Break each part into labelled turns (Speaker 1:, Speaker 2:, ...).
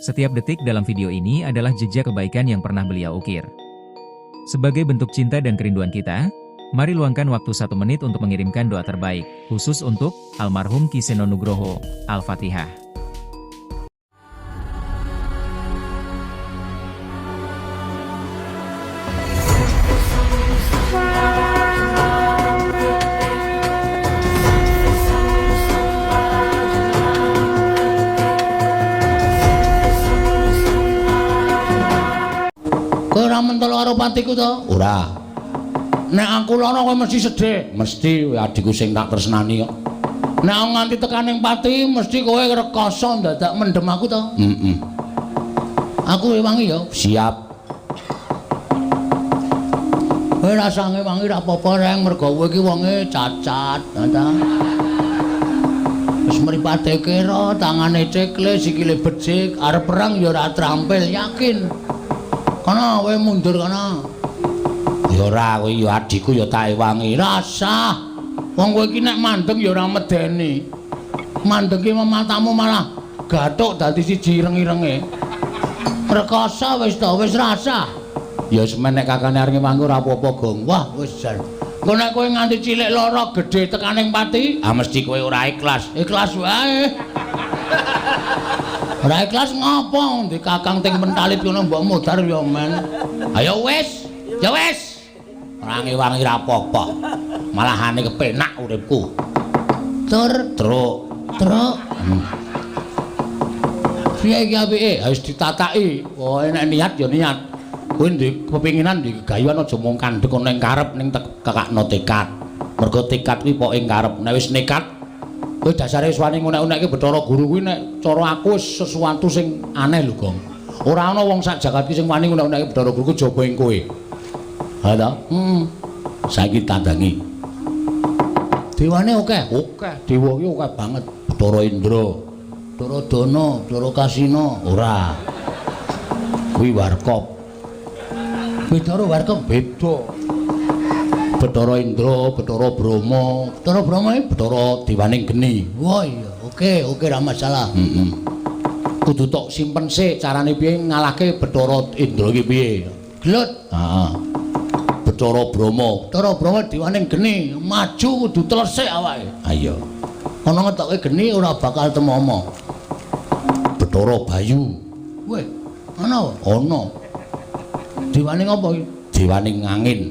Speaker 1: Setiap detik dalam video ini adalah jejak kebaikan yang pernah beliau ukir. Sebagai bentuk cinta dan kerinduan kita, mari luangkan waktu 1 menit untuk mengirimkan doa terbaik, khusus untuk almarhum Ki Seno Nugroho. Al-Fatihah.
Speaker 2: Kowe ora mentolo karo patiku to? Ora. Nek aku lara kowe mesti sedih. Mesti adikku sing tak tresnani kok. Nek aku nganti tekan ning pati mesti kowe rekoso ndadak mendem aku to? Heeh. Aku ewangi ya. Siap. Kowe rasah ngewangi ra apa-apa reng mergo kowe iki wonge cacat, ta. Wis mripate kera, tangane cekle, sikile becik, arep perang ya ora trampil, yakin. Kono kowe mundur kono. Ya ora, kowe ya adikku ya tak ewangi. Rasah. Wong kowe iki nek mandeng ya ora medeni. Mandeng ki matamu malah gathuk dadi siji ireng-irenge. Rekoso wis to, wis rasah. Ya semen nek kakane arep ngewangi ora apa-apa, Gong. Wah, wis jan. Engko nek kowe nganti cilik lara gedhe tekaning pati, ah mesti kowe ora ikhlas. Ikhlas wae. Ora ikhlas ngopo? Ndi kakang ting mentalit ngono mbok modar ya men. Ayo wis, ya wis. Ora ngewangi ra apa-apa. Malahane kepenak uripku. Tur, truk, truk. Piye iki apike? Wis ditataki. Pokoke nek niat ya niat. Kowe ndek kepinginan ndek gayuhan aja mung kandhek ana ing karep ning kekakno tekad. Mergo tekad kuwi poke ing karep. Nek wis nekat kowe dasare wis wani ngunek-unekke Bathara Guru kuwi nek cara aku wis sesuatu sing aneh lho, Gong. Ora ana wong sak jagat iki sing wani ngunek-unekke Bathara Guru kejaba ing kowe. Ha ta? Heeh. Saiki tandangi. Dewane akeh, akeh. Dewa iki akeh banget. Bathara Indra, Bathara Dana, Bathara Kasina. Ora. Kuwi Warkop. Bathara Warkop beda. Bathara Indra, Bathara Brahma, Bathara Brahma iki Bathara dewaning geni. Wah iya, oke, oke ra masalah. Heeh. Kudu tok simpen sik carane piye ngalahke Bathara Indra iki piye. Gelut. Heeh. Bathara Brahma, Bathara Brahma dewaning geni, maju kudu telesik awake. Ha iya. Ana ngetoke geni ora bakal temomo. Bathara Bayu. Weh, ana? Ana. Dewaning apa iki? Dewaning angin.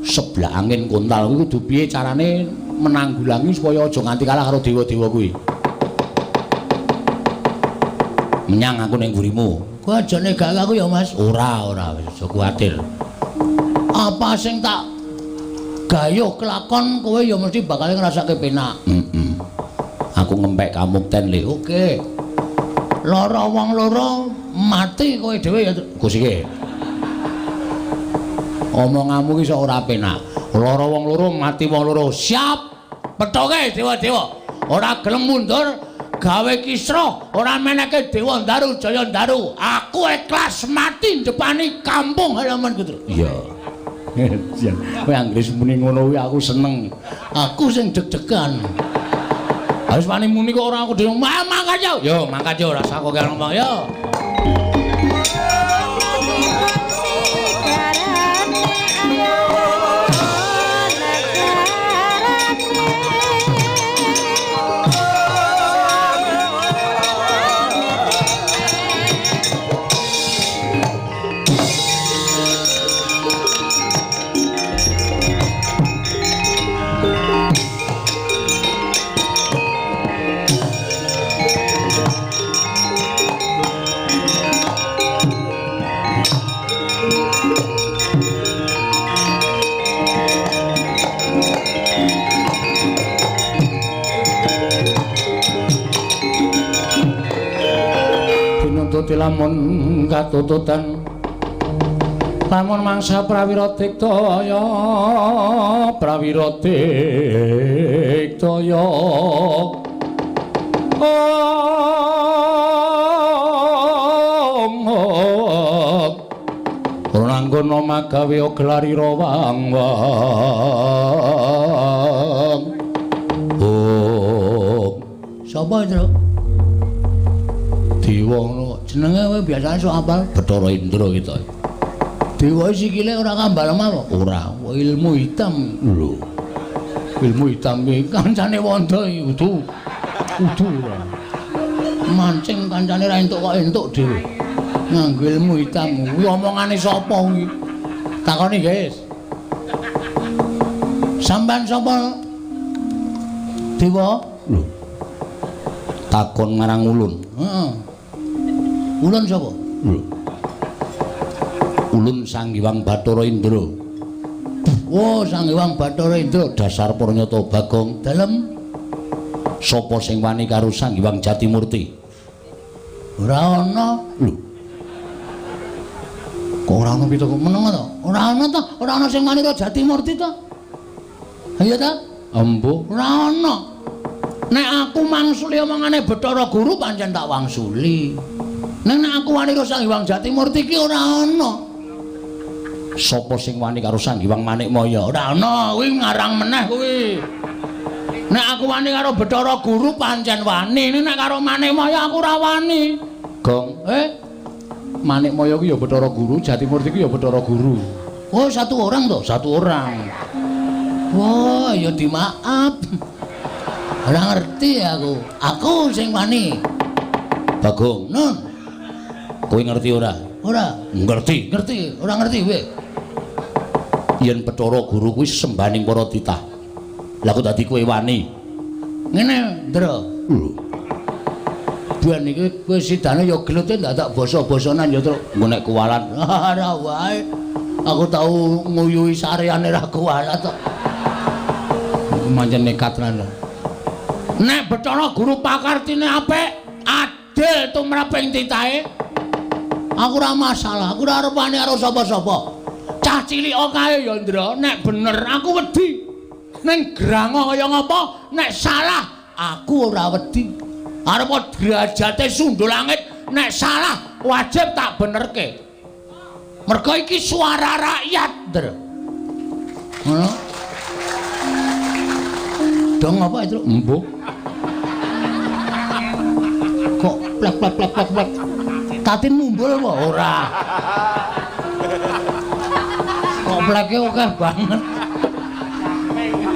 Speaker 2: Sebelah angin kontal kuwi kudu piye carane menanggulangi supaya aja nganti kalah karo dewa-dewa kuwi. Menyang aku ning mburimu. Kowe aja negake aku ya, Mas. Ora, ora, wis aja kuwatir. Apa sing tak gayuh kelakon kowe ya mesti bakal ngrasake penak. Heeh. Aku ngempek kamukten le. Oke. Lara wong loro mati kowe dhewe ya, Gus iki. Omonganmu iki sok ora penak. Lara wong loro mati wong loro. Siap. Pethoke dewa-dewa. Ora gelem mundur, gawe kisruh, ora meneke Dewa Ndaru Jaya Ndaru. Aku ikhlas mati ndepani kampung halaman Putra. Iya. Kowe anggere muni ngono kuwi aku seneng. Aku sing deg-degan. Wis wani muni kok ora aku dhewe. Mangkat yo. Yo, mangkat yo rasa kok ngomong yo. Lamun katututan lamun mangsa prawira diktaya prawira diktaya om Ranggana magawe gelarira wang wang. Om. Sapa, Tru? Dewa ngono jenenge kowe biasane sok apal Bathara Indra kita. Dewa sikile ora kambal lemah apa? Ora, ilmu hitam. Lho. Ilmu hitam iki kancane wondo iki kudu. Kudu ora. Mancing kancane ra entuk kok entuk dhewe. Nganggo ilmu hitam. Kuwi omongane sapa kuwi? Takoni, guys. Sampeyan sapa? Dewa? Lho. Takon marang ulun. Heeh. Ulun sapa? Lho. Ulun Sang Hyang Bathara Indra. Oh, Sang Hyang Bathara Indra dasar pranyata Bagong. Dalem sapa sing wani karo Sang Hyang Jatimurti? Ora ana. Lho. Kok ora ana pitu meneng to? Ora ana to? Ora ana sing wani karo Jatimurti to? Iya ta? Embuh, ora ana. Nek aku mangsuli omongane Bathara Guru pancen tak wangsuli. Nek aku wani karo Sang Hyang Jatimurti ki ora ana. Sapa sing wani karo Sang Hyang Manikmaya? Ora ana, kuwi ngarang meneh kuwi. Nek aku wani karo Bathara Guru pancen wani, nek karo Manikmaya aku ora wani. Gong, Manikmaya kuwi ya Bathara Guru, Jatimurti kuwi ya Bathara Guru. Oh, satu orang to? Satu orang. Wah, ya dimaaf. Ora ngerti aku. Aku sing wani. Bagong, nun. Kowe ngerti ora? Ora. Ngerti, ngerti. Ora ngerti kowe. Yen Bathara Guru kuwi sembahaning para titah. Lah kok dadi kowe wani? Ngene, Ndra. Lho. Ben iki kowe sidane ya gelute ndak basa-basanan ya, Truk. Engko nek kuwalat, ora wae. Aku tau nguyuhi sareane ra kuwalat kok. Mancen nekat tenan. Nek Bathara Guru pakartine apik, adil tumraping titahe. Aku ora masalah, aku ora arep wani karo sapa-sapa. Cah cilik kae ya, Ndra, nek bener aku wedi. Ning grango kaya ngapa, nek salah aku ora wedi. Arep derajate sundul langit, nek salah wajib tak benerke. Mergo iki suara rakyat, Ndra. Ngono. Dong apa itu? Embuh. Kok plek plek plek plek plek. Tatin mumbul apa? Ora. Kok pleke akeh banget.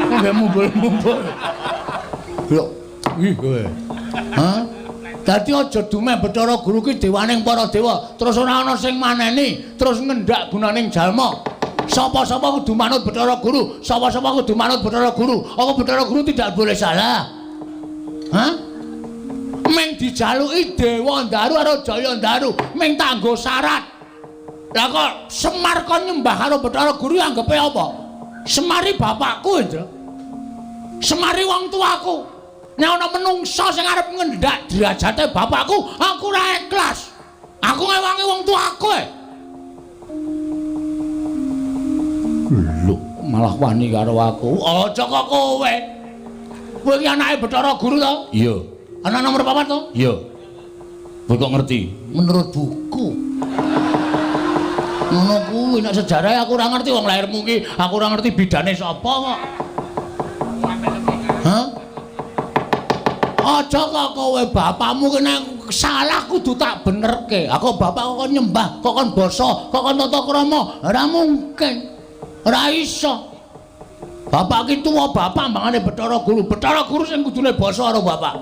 Speaker 2: Kok gak mumbul-mumbul. Lho, ih kowe. Hah? Dadi aja dumeh Bathara Guru ki dewaning para dewa, terus ora ana sing maneni, terus ngendak gunaning jalma. Sapa-sapa kudu manut Bathara Guru, sapa-sapa kudu manut Bathara Guru. Apa Bathara Guru tidak boleh salah? Hah? Meng dijaluki Dewa Ndaru karo Jaya Ndaru, meng tanggo syarat. Lah kok Semar kon nyembah karo Bathara Guru anggepe apa? Semari bapakku, Indra. Semari wong tuaku. Nek ana menungsa sing arep ngendak derajate bapakku, aku ora ikhlas. Aku ngewangi wong tuaku. Lho, malah wani karo aku. Aja kok kowe. Kowe iki anake Bathara Guru to? Iya. Anak nomor 4 to? Iya. Kowe kok ngerti? Menurut buku. Ngono kuwi nek sejarah aku ora ngerti wong lahirmu ki, aku ora ngerti bidane sapa kok. Hah? Aja kok kowe bapakmu ki nek salah kudu tak benerke. Aku bapak kok nyembah, kok kon basa, kok kon tata krama. Ora mungkin. Ora iso. Bapak ki tuwa bapak mangane Bathara Guru. Bathara Guru sing kudune basa karo bapak.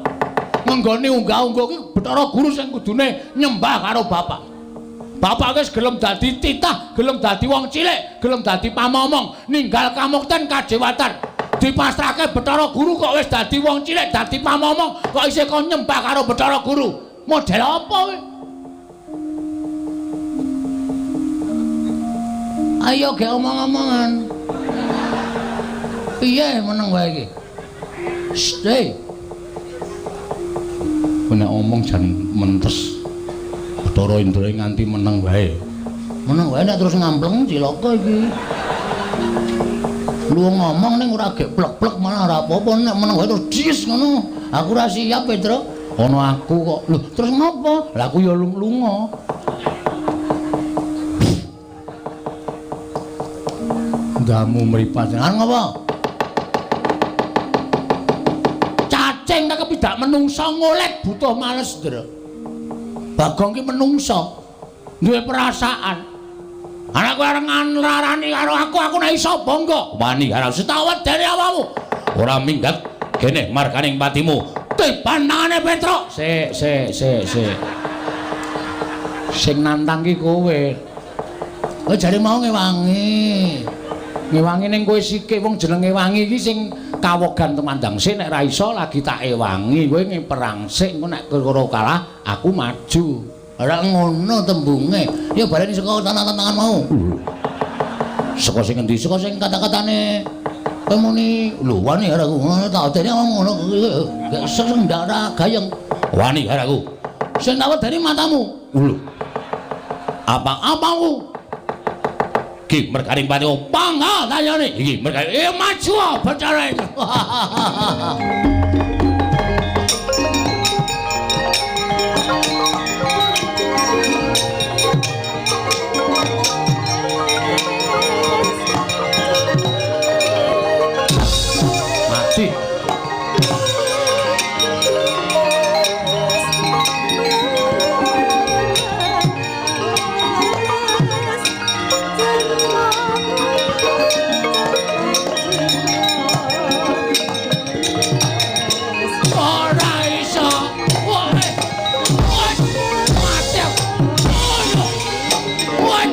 Speaker 2: Ngenggone unggah-ungguh ki Bathara Guru sing kudune nyembah karo bapak. Bapak wis gelem dadi titah, gelem dadi wong cilik, gelem dadi pamomong, ninggal kamukten kajewatan. Dipasrahke Bathara Guru kok wis dadi wong cilik, dadi pamomong, kok isih kon nyembah karo Bathara Guru. Model apa kowe? Ayo gek omong-omongan. Piye meneng wae iki? Stay. Nek omong jan mentes. Bathara Indra nganti meneng wae. Meneng wae nek terus ngampleng cilaka iki. Lu ngomong ning ora gek plek-plek malah ora apa-apa, nek meneng wae terus dies ngono. Aku ora siap, Petro. Ana aku kok. Lho, terus ngopo? Lah aku ya lunga. Ndamu mripat. Arep ngopo? Cacing kang kepidak menungsa ngolet butuh males, Ndra. Bagong ki menungso. Duwe perasaan. Anak kowe arep nglarani karo aku, aku nek iso bangga. Wani karo setawet dari awakmu. Ora minggat kene marganing patimu. Tiban tangane Petruk. Sik sik sik sik. Sing nantang ki kowe. Oh jare mau ngewangi. Ngewangi ning kowe sike wong jenenge wangi iki sing kawogan tumandang sik nek ra iso lagi tak ewangi. Kowe ngeperang sik engko nek karo kalah aku maju. Ora ngono tembunge. Ya baleni saka tangan-tangan mau. Saka sing endi? Saka sing kata-katane kowe muni lho wani karo aku. Ngono tak odene ngono. Sing ndak ora gayeng. Wani karo aku. Sing tak wedeni matamu. Lho. Apa-apamu? Iki merganing patimu. Pangga tanyane. Iki merganing. Maju Bathara. Mati. Ora iso. Wah. Mati. Wah.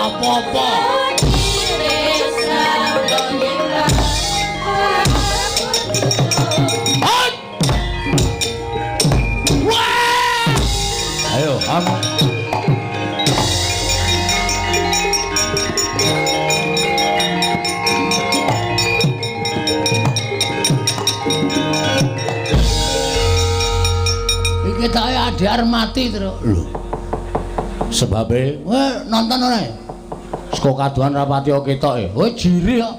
Speaker 2: Apa-apa. Ayo, am. Iki tak adhar mati terus. Lho. Sebabe, kowe nonton ora? Saka kadohan rapati ketok e. Kowe jiri kok.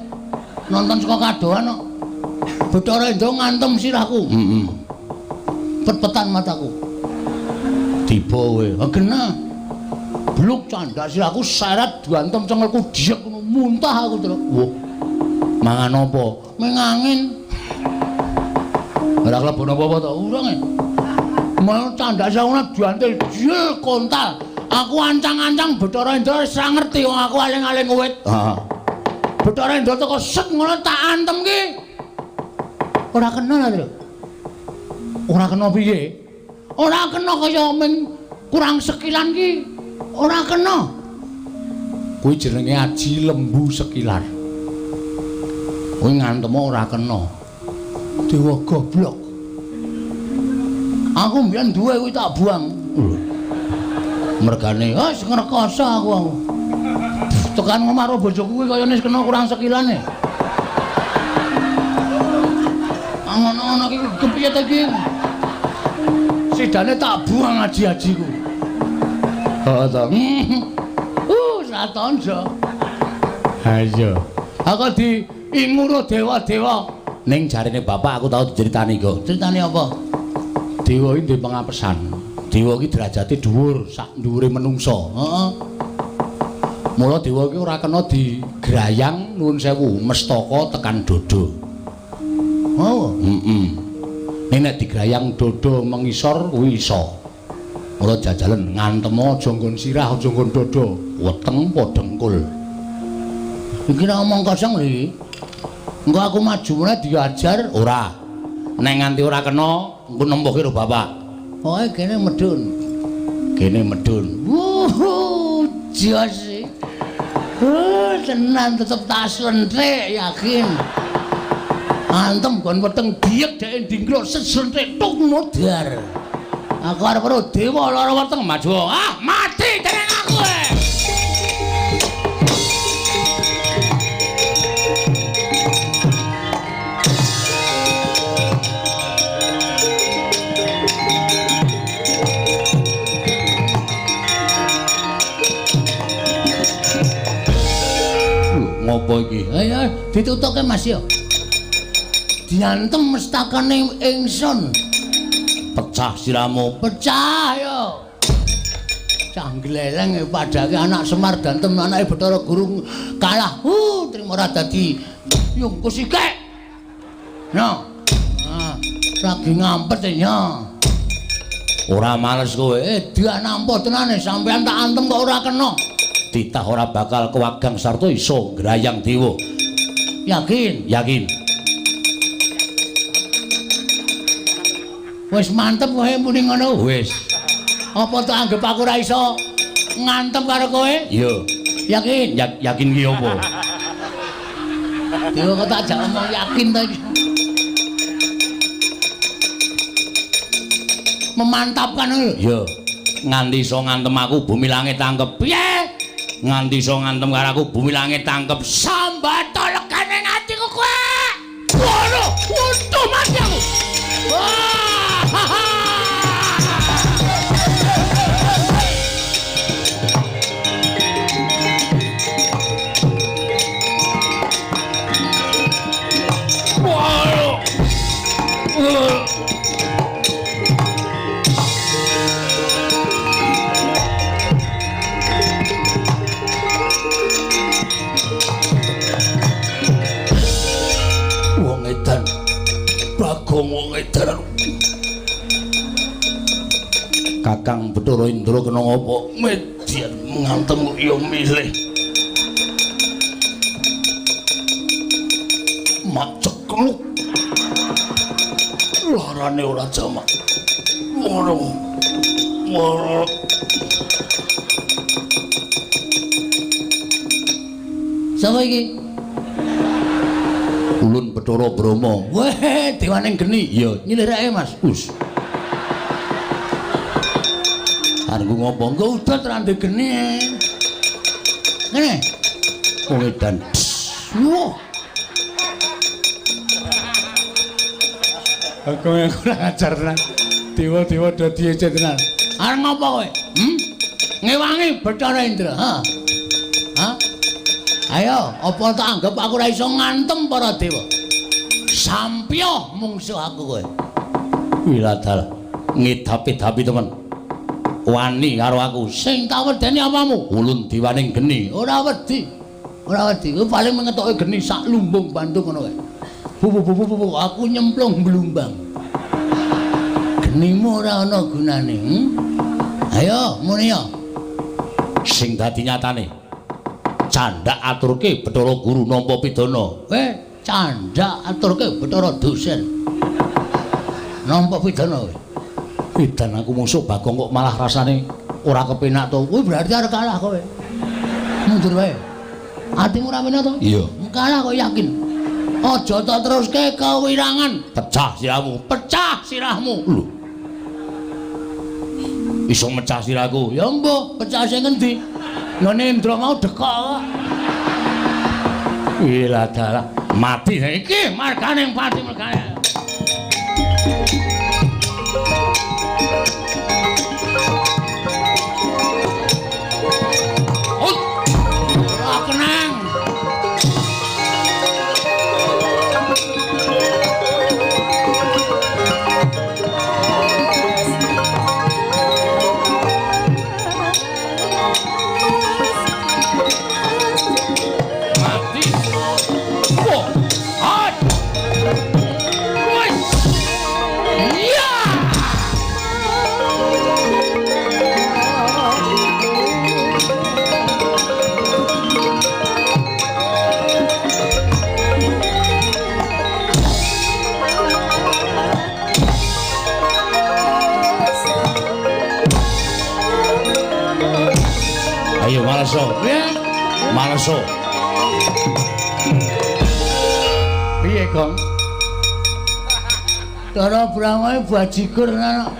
Speaker 2: Nonton saka kadohan kok. Bathara Indra ngantem sirahku. Heeh. Pet-petan mataku. Tiba kowe. Genah. Bluk candak sirahku seret diantem cengelku diek ngono muntah aku terus. Wah. Mangan apa? Meng angin. Ora klebon apa-apa to? Urung e. Mau candak sirahku diantil jil kontal. Aku ancang-ancang Bathara Indra wis ora ngerti wong aku aling-aling wit. Heeh. Bathara Indra teko set ngono tak antem ki. Ora kena lho. Ora kena piye? Ora kena kaya men kurang sekilan ki. Ora kena. Kuwi jenenge aji lembu sekilan. Kuwi ngantemo ora kena. Dewa goblok. Aku mbiyen duwe kuwi tak buang. Mergane wis ngrekoso aku. Tekan omah karo bojoku kuwi kayane wis kena kurang sekilane. Ngono-ngono iki kepiye ta iki? Sidane tak buang aji-ajiku. Heeh to. Satonjo. Ha iya. Aku diinguro dewa-dewa. Ning jarene bapak aku tau diceritani kok. Critane apa? Dewa iki duwe pengapesan. Dewa iki derajate dhuwur sak dhuwure menungsa. Heeh. Mula dewa iki ora kena digrayang nuwun sewu mestaka tekan dodo. Oh, heeh. Ning nek digrayang dodo mengisor kuwi iso. Mula jajalen ngantemo aja nggon sirah, aja nggon dodo, weteng apa dengkul. Iki ora omong kosong lho iki. Engko aku maju meneh diajar ora. Nek nganti ora kena, engko nempuhke karo bapak. Pokoke kene medhun. Kene medhun. Wuh, jos. Tenan tetep tak slenthik yakin. Antem gon weteng diek dhek ndingkluk seslenthik tuk modar. Aku arep karo dewa lara weteng maju. Ah, mati dening aku. Ngopo iki? Ayo ditutuke Mas yo. Diantem mestakane ingsun. Pecah siramu. Pecah yo. Cah gleleng padake anak Semar dantem anake Bathara Guru kalah. Trimo ora dadi yungkus iki. No. Ah, lagi ngampet ya. Ora males kowe. Dia nampa tenane sampean tak antem kok ora kena. Titah ora bakal kewagang sarta iso ngrayang dewa. Yakin? Yakin. Wis mantep kowe muni ngono. Wis. Apa tak anggap aku ora iso ngantem karo kowe? Iya. Yakin? Yakin ki apa? Dewa kok tak jak omong yakin ta iki. Memantapkan lho. Iya. Nganti iso ngantem aku bumi langit tangkep. Piye? Nganti iso ngantem karo aku bumi langit tangkep. Sambato legane atiku kowe. Waduh, untuh mati aku. Wah. Wong edan. Bagong wong edan. Kakang Bathara Indra kena ngopo? Median ngantem kok ya milih. Mak cekluk. Larane ora jamak. Ngono. Ngono. Sapa iki? Ulun Bathara Brahma. Weh, dewaning geni. Iya, nyilirake Mas. Us. Arep ngopo? Engko udat ra ndek geni. Ngene. Wong edan. Wah.
Speaker 3: Aku yang kurang ajar tenan. Dewa-dewa do diece tenan.
Speaker 2: Arep ngopo kowe? Ngewangi Bathara Indra, ha? Ha? Ayo, apa tak anggap aku ora iso ngantem para dewa? Sampyo mungsuh aku kowe. Wiladal ngedapi-dapi temen. Wani karo aku. Sing tak wedeni apamu? Ulun dewaning geni. Ora wedi. Ora wedi. Kowe paling mengetoke geni sak lumbung Bandung ngono kae. Bu bu bu bu aku nyemplung blumbang. Genimu ora ana gunane. Ayo muni ya. Sing dadi nyatane. Candhak aturke Bathara Guru nampa pidana. Candhak aturke Bathara dosen. Nampa pidana kowe. Edan aku mungsuh Bagong kok malah rasane ora kepenak to. Kuwi berarti arep kalah kowe. Mundur wae. Atimu ora penak to? Iya. Kalah kok yakin. Aja tak teruske kewirangan. Pecah sirahmu. Pecah sirahmu. Lho. Iso mecah sirahku. Ya mbuh, pecah sing ngendi? Nggone Indra mau dekok kok. Wilah dalah. Mati iki marganing pati mergane. Ora kenang.
Speaker 3: Mati. Wah. Hat. Wes.
Speaker 2: Iya.
Speaker 3: Ayo maleso.
Speaker 2: Piye?
Speaker 3: Maleso.
Speaker 2: Piye, Gong? Cara Brahma bajigur tenan.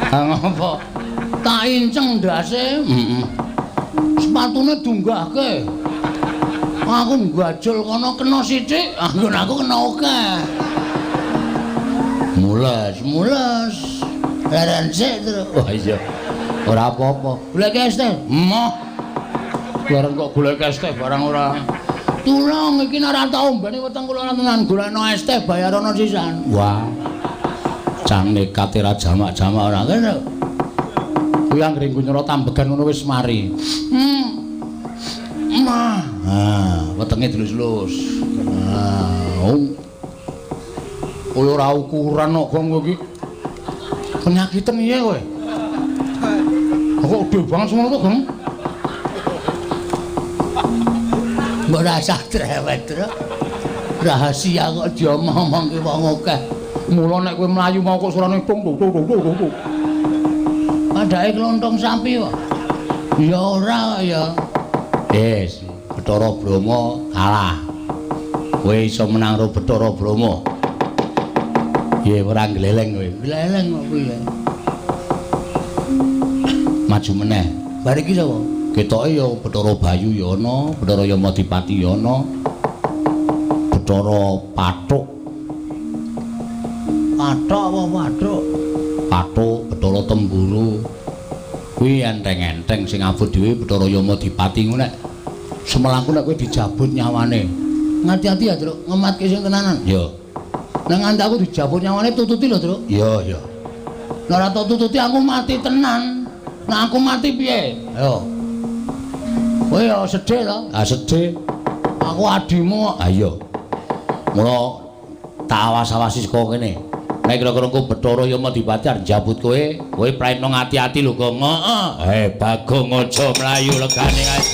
Speaker 2: Ha ngopo? Tak inceng ndase. Heeh. Sepatune dunggahke. Aku nggajul kono kena sithik, anggon aku kena akeh. Mules, mules. Leren sik terus.
Speaker 3: Wah iya.
Speaker 2: Ora apa-apa. Golek es teh. Emoh.
Speaker 3: Bareng kok golek es teh barang ora.
Speaker 2: Tulung iki nek ora tau ombene weteng kula tenan golekno es teh bayarono sisan.
Speaker 3: Wah.
Speaker 2: Cang nekate ra jamak-jamak ora kene. Kuwi anggere nggo nyerot ambegan ngono wis mari. Mah. Ah, wetenge dilus-lus. Ah, kowe ora ukuran kok Gong kowe iki. Penyakiten piye kowe? Kok gede banget semono to, Gong? Mbok rasah drewet, Tru. Rahasia kok diomong-omongke wong akeh. Mula nek kowe mlayu mau kok suarane tung tung tung tung tung. Padake klontong sapi kok. Ya ora ya. Wis, Bathara Brahma kalah. Kowe iso menang karo Bathara Brahma. Piye ora gleleng kowe? Gleleng kok piye? Maju meneh. Bar iki sapa? Ketoke ya Bathara Bayu ya ana, Bathara Yamadipati ya ana. Bathara Pathuk. Pathuk apa Pathuk? Pathuk, Bathara Temburu. Kuwi enteng-enteng sing abot dhewe Bathara Yamadipati ngono nek semelangku nek kowe dijabut nyawane. Ngati-ati ya, Truk, ngematke sing tenanan. Ya. Nek nganti aku dijabut nyawane tututi lho, Truk. Iya, iya. Nek ora tok tututi aku mati tenan. Nek aku mati piye? Ayo. Kowe ya sedih to? Ah sedih. Aku adimu. Ah iya. Mula tak awas-awasi saka kene. Nek kira-kira engko Bathara Yamadipati arep njabut kowe, kowe praitno ngati-ati lho, Gong. Heeh. Eh, Bagong aja mlayu legane kae.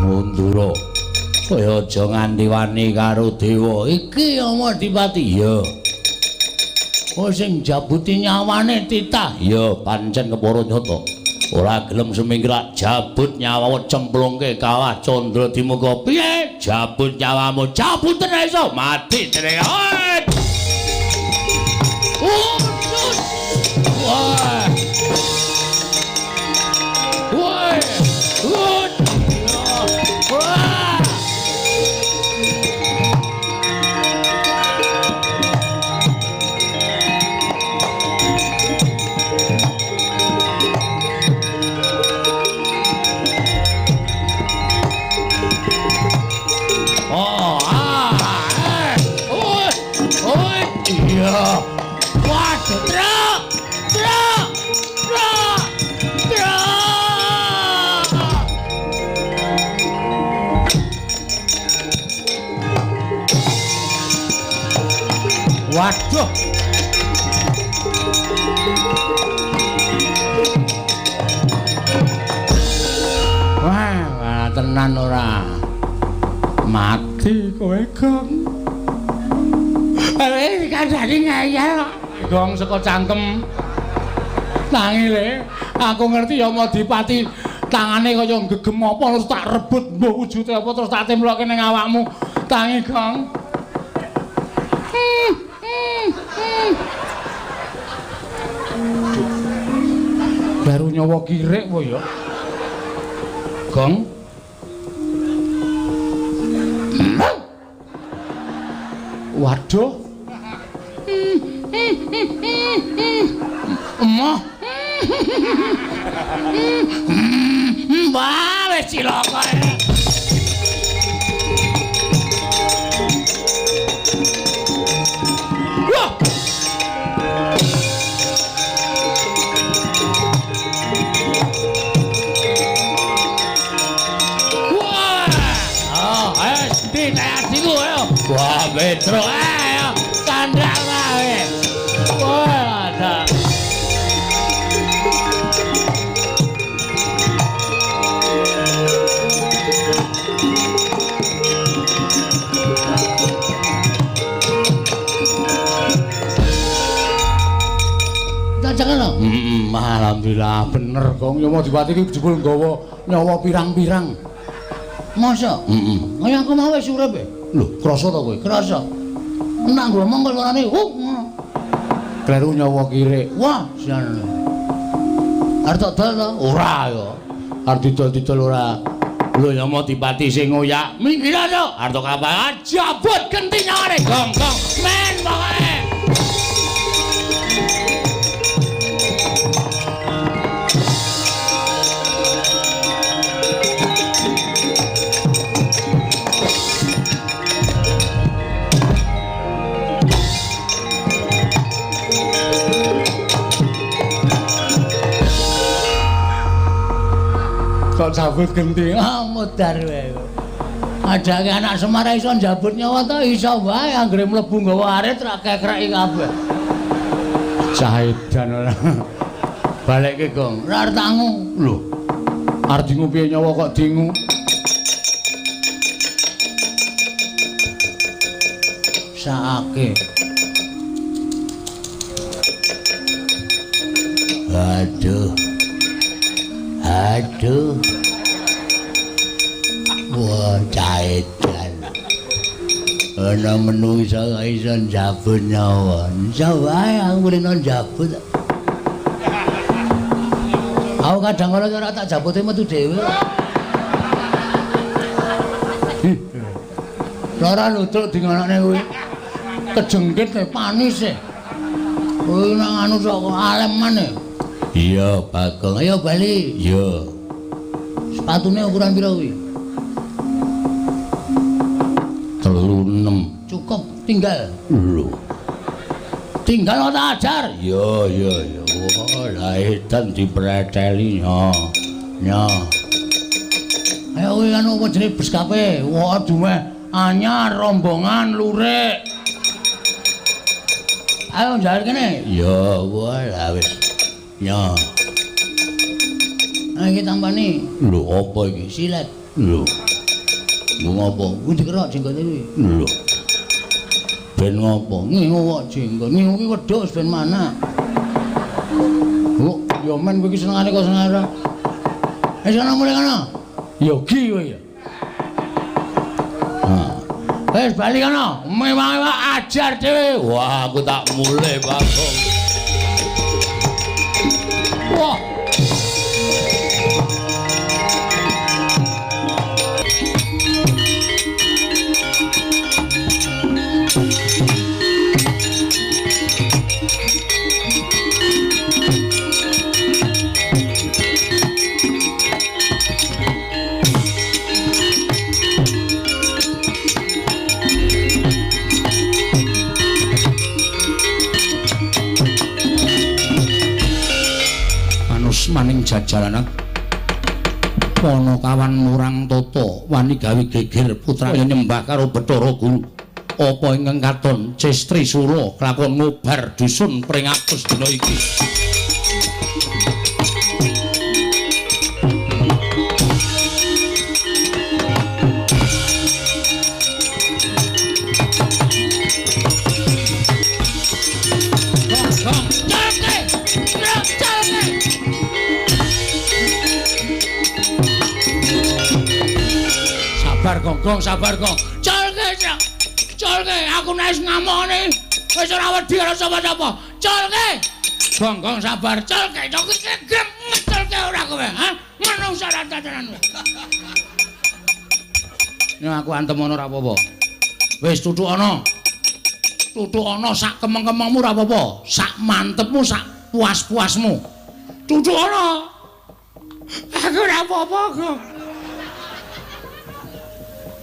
Speaker 2: Mundura. Kowe aja nganti wani karo dewa. Iki Yamadipati. Iya. Kowe sing njabuti nyawane titah. Iya, pancen kepara nyata. Ora gelem semingkir jabut nyawa cemplungke kawah Candra Dimuka. Piye? Jabut nyawamu. Jabuten iso mati jenenge. Wah. Wah. Wah. Iya. Waduh, Truk. Truk. Truk. Truk. Waduh. Wah, tenan ora. Mati kowe, Gong. Eh, kandhane ngeyel kok. Gong saka cangkem. Tangi le, aku ngerti Yamadipati tangane kaya gegem apa terus tak rebut mbuh wujude apa terus tak temploke ning awakmu. Tangi, Gong. Baru nyawa kirik apa ya? Gong. Waduh. Emoh. Wah, wis cilaka. Wah. Wah. Oh, ayo ndi nek adiku ayo. Wah, Petro ayo kandhak wae. Wah, ada. Jangan. Alhamdulillah bener Gong. Yamadipati iki jebul nggawa nyawa pirang-pirang. Masa? Heeh. Kaya aku mau wis urip e. Lho, krasa ta kowe? Krasa. Nek ngomong kok suarane ngono. Kleru nyawa kirik. Wah, sian. Arep tak dol to? Ora ya. Arep didol-didol ora. Lho Yamadipati sing ngoyak, minggir to. Arep kapal jabut genti nyawane Gong, Gong. Men pokoke. Kok jabut genti? Ah, mudar wae. Adake anak Semar iso njabut nyawa to iso wae anggere mlebu nggawa arit ra kekreki kabeh. Cahedan ora. Balekke, Gong. Ora arep tangu. Lho. Arep dingu piye nyawa kok dingu? Saake. Aduh. Aduh. Wah, caedan. Ana menungsa iso njabut nyawa. Iso wae aku kulino njabut. Aku kadang kala ora tak jabute metu dhewe. Lara ludruk di ngonokne kuwi. Kejengkit e panis e. Kuwi nang anu sok aleman e. Iya, Bagong. Ayo bali. Iya. Sepatune ukuran pira kuwi? 36. Cukup, tinggal. Lho. Tinggal ora ajar. Iya, iya, iya. Wah, lah edan dipreteli nya. Nya. Ayo kuwi anu apa jenenge beskape? Wah, dumeh anyar rombongan lurik. Ayo njaluk kene. Iya, wah lah wis. Ya. Nah, iki tampani. Lho, apa iki? Silet. Lho. Lho ngopo? Kuwi dikerok jenggote kuwi. Lho. Ben ngopo? Ngingu kok jenggot. Ngingu ki wedhus ben mana? Lho, ya men kowe iki senengane kok seneng ora. Wis ana mulih kono. Yogi kowe ya. Ha. Wis bali kono. Mewah-mewah ajar dhewe. Wah, aku tak mulih, Bagong. Wah. Maning jajalanan Panakawan murang tata wani gawe geger putrane nyembah karo Bathara Guru. Apa ingkang katon Cestri Sura kelakon ngobar dusun pring atus dina iki. Sabar Gong, sabar Gong. Colke, colke, aku nek wis ngamukne wis ora wedi karo sapa-sapa. Colke. Gong, Gong sabar, colke. Colke ngecolke ora kowe, ha? Menungsa ra tenan. Nek aku antem ana ora apa-apa. Wis tutuk ana. Tutuk ana sak kemeng-kemengmu ora apa-apa, sak mantepmu, sak puas-puasmu. Tutuk ana. Aku ora apa-apa, Gong.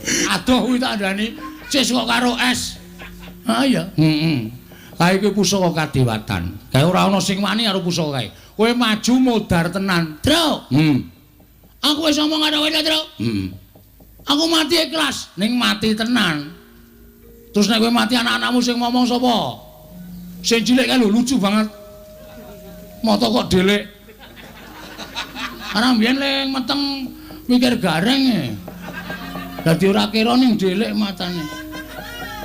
Speaker 2: Aduh kuwi tak andani cis kok karo es. Ha iya. Heeh. Kae kuwi pusaka kadewatan. Kae ora ana sing wani karo pusaka kae. Kowe maju modar tenan, Truk. Aku wis ngomong karo kowe, Truk. Aku mati ikhlas, ning mati tenan. Terus nek kowe mati anak-anakmu sing ngomong sapa? Sing cilik kae lho lucu banget. Mata kok delik. Karena mbiyen le meteng mikir gareng e. Dadi ora kira ning delik matane.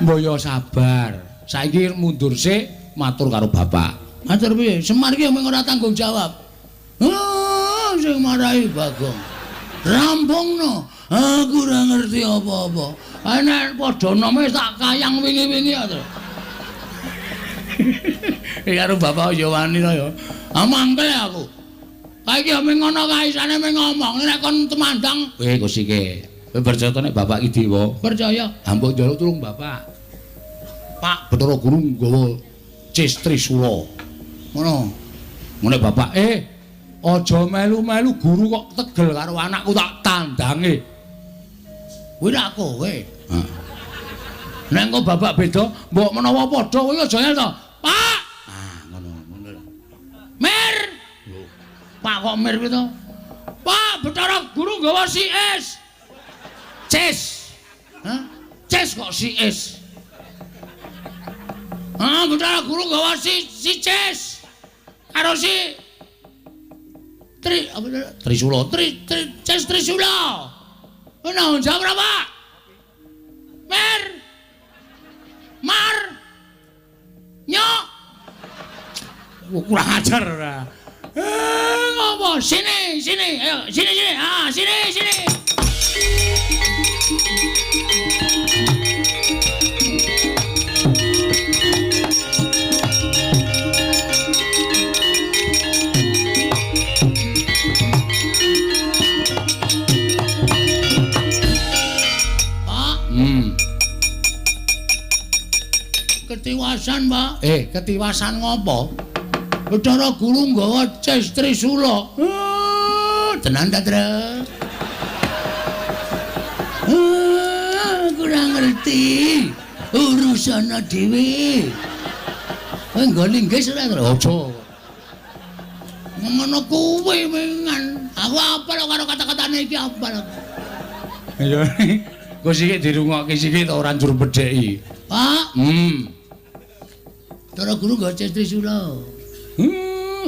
Speaker 2: Mbok yo sabar. Saiki mundur sik matur karo bapak. Matur piye? Semar iki mung ora tanggung jawab. Ah, sing marahi Bagong. Rampungno. Aku ora ngerti apa-apa. Nek padha nome tak kayang wingi-wingi ya, Tru. Karo bapak ya wani to ya. Ah mangkel aku. Kae iki mung ngono kae isane mung ngomong nek kon temandang. Kowe kusike. Kowe percaya nek bapak iki dewa? Percaya. Mbok njaluk tulung bapak. Pak Bathara Guru nggawa Cis Trisula. Ngono. Ngene bapak, aja melu-melu guru kok tegel karo anakku tak tandange. Kuwi rak kowe. Heeh. Nek engko bapak beda, mbok menawa padha kowe aja ngel to. Pak. Ah, ngono ngono lho. Mir. Lho. Pak kok mir kuwi to? Pak, Bathara Guru nggawa si es. Cis. Hah? Cis kok si es. Ah, Bathara Guru nggawa si cis. Karo si Tri apa Trisula, Tri Cis Trisula. Ono jawab ora, Pak? Mir. Mar. Nyok. Kurang ajar ora. Ngopo? Sini, sini. Ayo, sini, sini. Ah, sini, sini. Pak. Ketiwasan, Pak. Ketiwasan ngopo? Bathara Guru nggawa Cis Trisula. Tenan ta, Tru? Kurang ngerti. Urusana dhewe. Kowe nggo linggis ora, Tru? Aja. Ngono kuwi mengan. Aku apal karo kata-katane iki apal aku. Ya. Kok sithik dirungokke sithik ta ora njur bedheki. Pak. Bathara Guru nggawa Cis Trisula.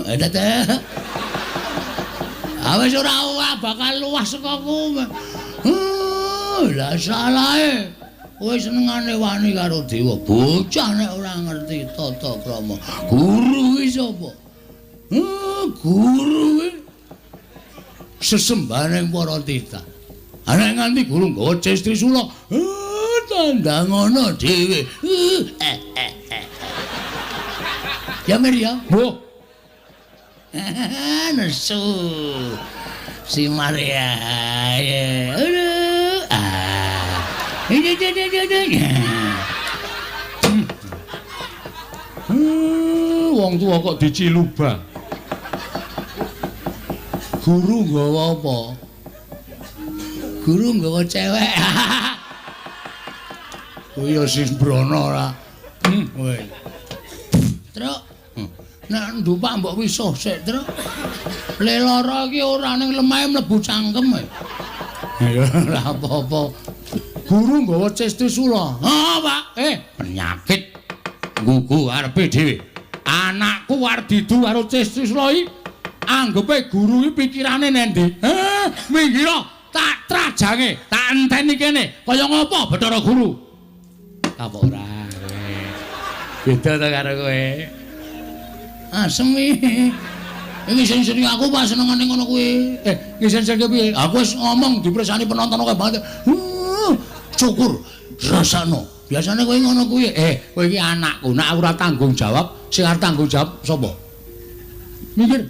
Speaker 2: Ada teh. Awes ora bakal luwah saka ku. Lah salahe. Kowe senengane wani karo dewa. Bocah nek ora ngerti tata krama. Guru kuwi sapa? Guru kuwi sesembahane para titah. Ana nganti guru nggawa Cis Trisula. Tandang ngono dhewe. Ya Mir ya. Mbah. Nesu. Si Maria. Aduh. Ah. Wong tua kok diciluba. Guru nggawa apa? Guru nggawa cewek. Kuwi ya sembrono ora. Kowe. Truk. Nek ndupak mbok wisuh sik, Truk. Le lara iki ora ning lemahe mlebu cangkem. Ya ora apa-apa. Guru nggawa Cis Trisula. Ha, Pak. Penyakit nggugu arepe dhewe. Anakku arep didu karo Cis Trisula iki anggepe guru iki pikirane nendi? Minggir tak trajange, tak enteni kene. Kaya ngopo Bathara Guru? Apa ora kowe? Beda ta karo kowe. Asem iki. Iki sing-sing aku pas senengane ngono kuwi. Ngising-sing piye? Aku wis ngomong dipresani penonton akeh banget. Syukur rasano. Biasane kowe ngono kuwi. Kowe iki anakku, nek aku ora tanggung jawab, sing arep tanggung jawab sapa? Mikir.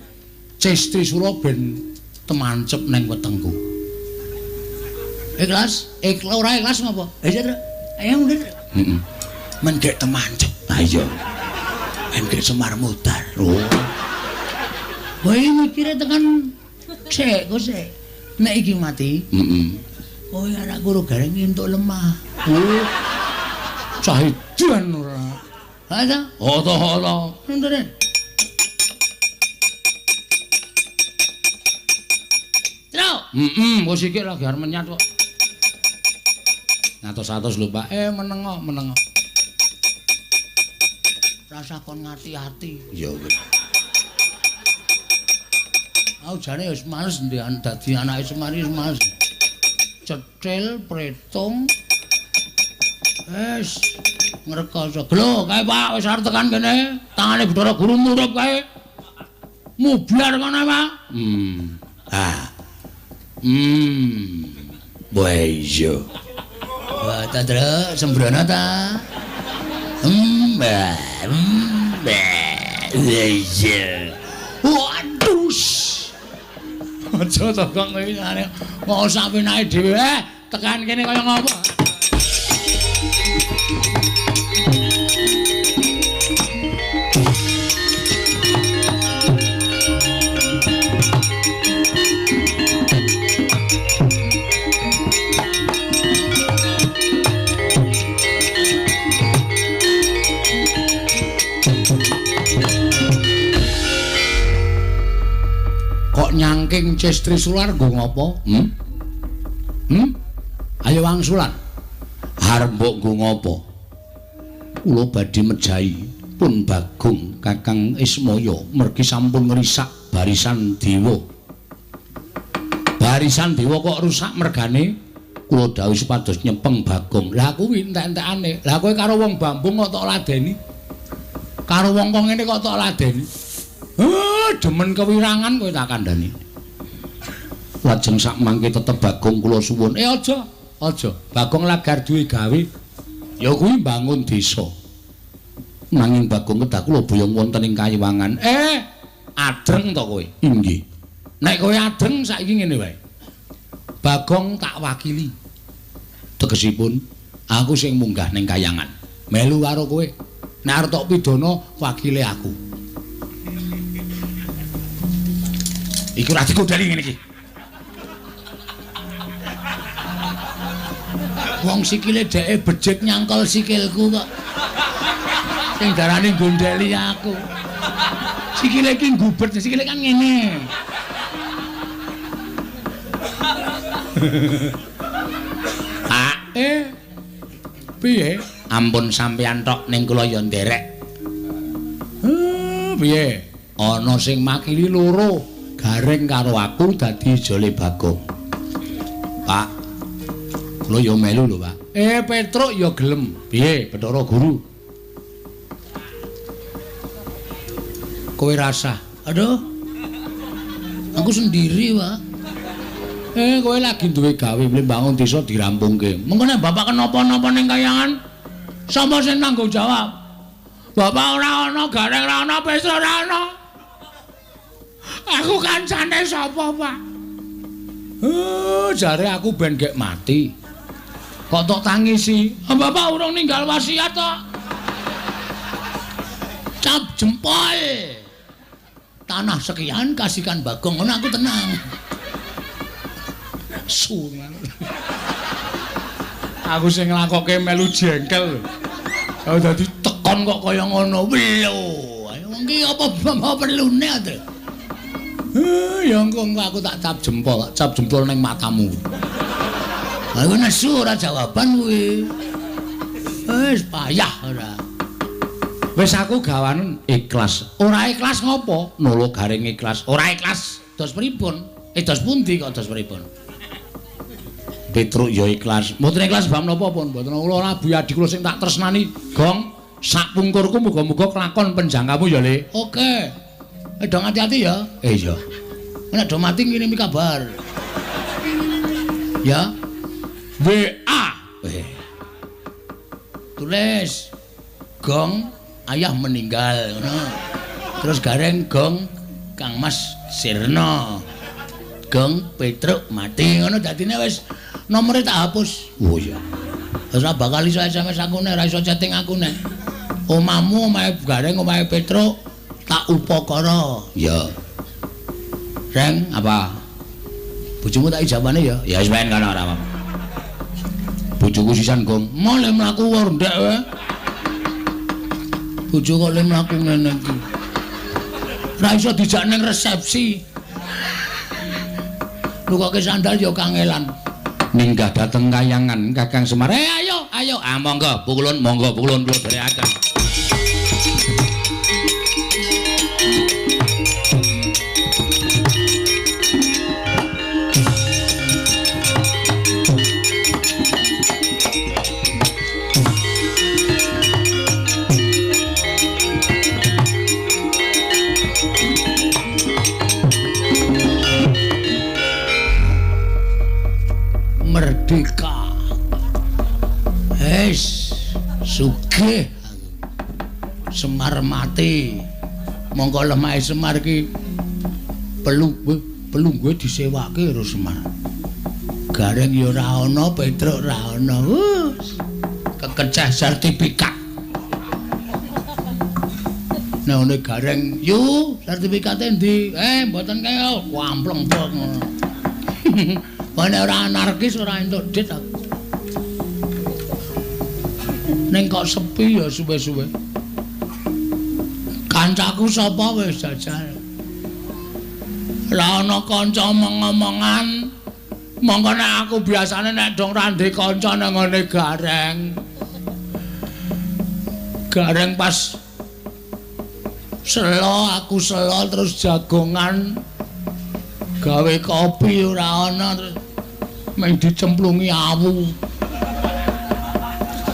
Speaker 2: Cis Trisula ben temancep ning wetengku. Ikhlas? Ikhlas ora ikhlas ngopo? Iya, Truk. Ayo mundur. Heeh. Men gek temancep. Ha iya. Men gek Semar mutar. Oh. Kowe mikire tekan sik, kok sik. Nek iki mati, heeh. Kowe anakku ro gareng entuk lemah. Oh. Cah edan ora. Ha ta? Oh to, oh to. Nundure. Truk. Heeh, kok sikik lagi arep menyat kok. Ngatos-atos lho, Pak. Menengo, menengo. Rasa kon ngati-ati. Ya wis. Aku jane wis males dadi anake Semar wis males. Cetil, pretung. Wis ngrekoso. Glo, kae Pak wis arep tekan kene. Tangane Bathara Guru murup kae. Mublar kono, Pak. Ah. Wah iya. Wah, ta Truk, sembrono ta. Iya. Waduh. Aja to kok kowe ngene. Kok sapenake dhewe tekan kene kaya ngopo? Kok nyangking Cis Trisular nggo ngopo? Ayo wangsulan. Arep mbok nggo ngopo? Kula badhe mejahi pun Bagong Kakang Ismaya mergi sampun ngrisak barisan dewa. Barisan dewa kok rusak mergane? Kula dawuh supados nyepeng Bagong. Lah kuwi entek-entekane. Lah kowe karo wong Bambung kok tok ladeni? Karo wong kok ngene kok tok ladeni? Demen kewirangan kowe tak kandhani. Lajeng sak mangke tetep Bagong kula suwun. Aja, aja. Bagong lagar duwe gawe. Ya kuwi mbangun desa. Nanging Bagong kedah kula boyong wonten ing Kayiwangan. Adreng to kowe? Inggih. Nek kowe adreng saiki ngene wae. Bagong tak wakili. Tegesipun aku sing munggah ning kayangan. Melu karo kowe. Nek arep tok pidana wakile aku. Iku ora digodheli ngene iki. Wong sikile dheke becik nyangkol sikilku kok. Sing darane gondheli aku. Sikile iki ngubet, sikile kan ngene. Pak, piye? Ampun sampeyan tok ning kula ya nderek. Piye? Ana sing makili loro, Gareng karo aku dadi ijole Bagong. Pak, kula ya melu lho, Pak. Petruk ya gelem. Piye, Bathara Guru? Kowe rasah. Aduh. Aku sendiri, Pak. Kowe lagi duwe gawe mbangun desa dirampungke. Mengko nek bapak kenapa-napa ning kayangan, sapa sing tanggung jawab? Bapak ora ana, Gareng ora ana, Petruk ora ana. Aku kancane sapa, Pak? Jare aku ben gek mati. Kok tok tangisi? Bapak urung ninggal wasiat tok. Cap jempol. Tanah sekian kasihkan Bagong, ngono aku tenang. Sungan. Aku sing nglakoke melu jengkel. Aku dadi tekon kok kaya ngono. Lho, ayo wong iki apa perlune to? Ya engko aku tak cap jempol ning matamu. Aku nesu ora jawaban kuwi. Wis payah ora. Wis aku gawanen ikhlas. Ora ikhlas ngopo? Nolo Gareng ikhlas. Ora ikhlas dos pripun? Dos pundi kok dos pripun? Petruk ya ikhlas. Mboten ikhlas bab napa pun? Mboten kula ora buyadi kula sing tak tresnani. Gong, sak pungkurku muga-muga kelakon penjangkamu ya, Le. Oke. Dong hati-hati ya. Iya. Nek do mati ngirimi kabar. Ya. WA. Tulis. Gong ayah meninggal ngono. Terus Gareng gong Kang Mas sirna. Gong Petruk mati ngono dadine wis nomere tak hapus. Oh iya. Wis ora bakal iso SMS aku nek ora iso chatting aku nek. Omahmu omahe Gareng omahe Petruk tak upakara. Ya. Reng apa? Bojomu tak ijabane ya? Ya wis ben kono ora apa-apa. Bojoku sisan gong. Male mlaku ndek wae. Bojo kok le mlaku ngene iki. Ora iso dijak ning resepsi. Nukoke sandal ya kangelan. Minggah dateng kayangan Kakang Semar. Ayo, ayo. Ah monggo, pukulun, monggo pukulun kula dherekaken. Merdeka. Wis sugih Semar mati. Mongko lemahe Semar iki pelungguhe disewake karo Semar. Gareng ya ora ana, Petruk ora ana. Kekeceh sertifikat. Nek ana Gareng, "Yu, sertifikate endi?" Mboten kaya ampleng kok ngono. Nek ora anarkis ora entuk dit aku. Ning kok sepi ya suwe-suwe. Kancaku sapa wis jajal. Ora ana kanca omong-omongan. Mongko nek aku biasane nek dong ra ndek kanca nang ngene Gareng. Gareng pas selo, aku selo terus jagongan gawe kopi ora ana terus mung dicemplungi awu.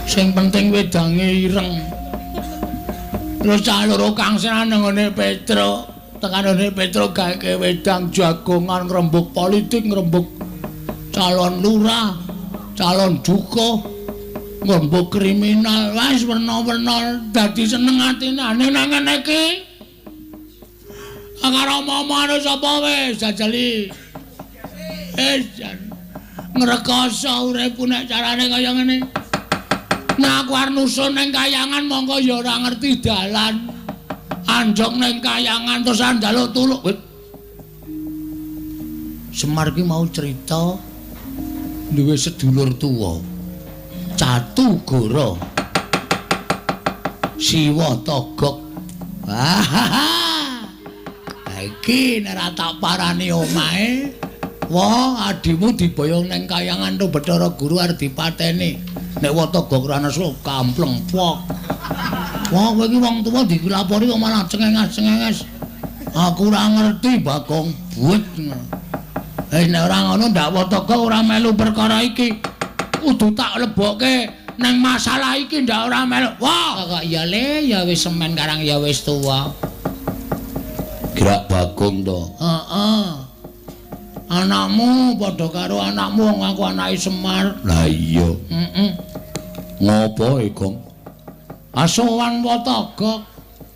Speaker 2: Sing penting wedange ireng. Terus cah loro kang seneng nang ngene Petro, tekan ngene Petro gawe wedang jagongan ngrembug politik, ngrembug calon lurah, calon dukuh, ngrembug kriminal, wis werna-werna dadi seneng atine. Ning nang ngene iki karo omong-omongane sapa wis jajali. Wis jan ngrekoso uripku nek carane kaya ngene. Nek aku arep nusun ning kayangan mongko ya ora ngerti dalan. Anjok ning kayangan terus njaluk tulung. Semar ki mau cerita duwe sedulur tuwa. Catu Goro. Siwa Togok. Wah. Iki nek ora tak parani omahe, wah adimu diboyong ning kayangan to Bathara Guru arep dipateni. Nek Watogok ora nesu kampleng pok. Wah kowe iki wong tuwa dilapori kok malah cengenges-cengenges. Aku ora ngerti Bagong buet. Nek ora ngono ndak Watogok ora melu perkara iki. Kudu tak lebokke nang masalah iki ndak ora melu. Wah kok ya le ya wis semen karang ya wis tuwa.
Speaker 4: Gerak Bagong to.
Speaker 2: Heeh. Anakmu padha karo anakmu wong aku anake Semar.
Speaker 4: Lah iya.
Speaker 2: Heeh.
Speaker 4: Ngopo e, Gong?
Speaker 2: Asowan Watogok.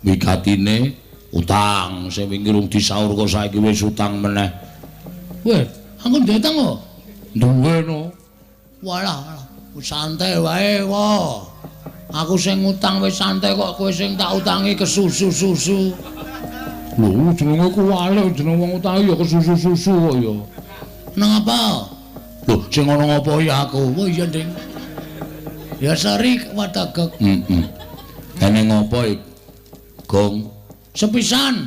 Speaker 4: Wigatine utang sing wingi rung disaur kok saiki wis utang meneh.
Speaker 2: Weh, aku duwe utang kok.
Speaker 4: Duwe no.
Speaker 2: Walah, santai wae, wa. Aku sing ngutang wis santai kok kowe sing tak utangi kesusu-susu.
Speaker 4: Lho, jenenge kuwalik, jeneng wong utangi ya kesusu-susu kok ya.
Speaker 2: Nang apa?
Speaker 4: Lho, sing ana ngopo ya aku?
Speaker 2: Oh iya, Ding. Ya sori Watogok.
Speaker 4: Heeh. Ene ngopo iki, Gong?
Speaker 2: Sepisan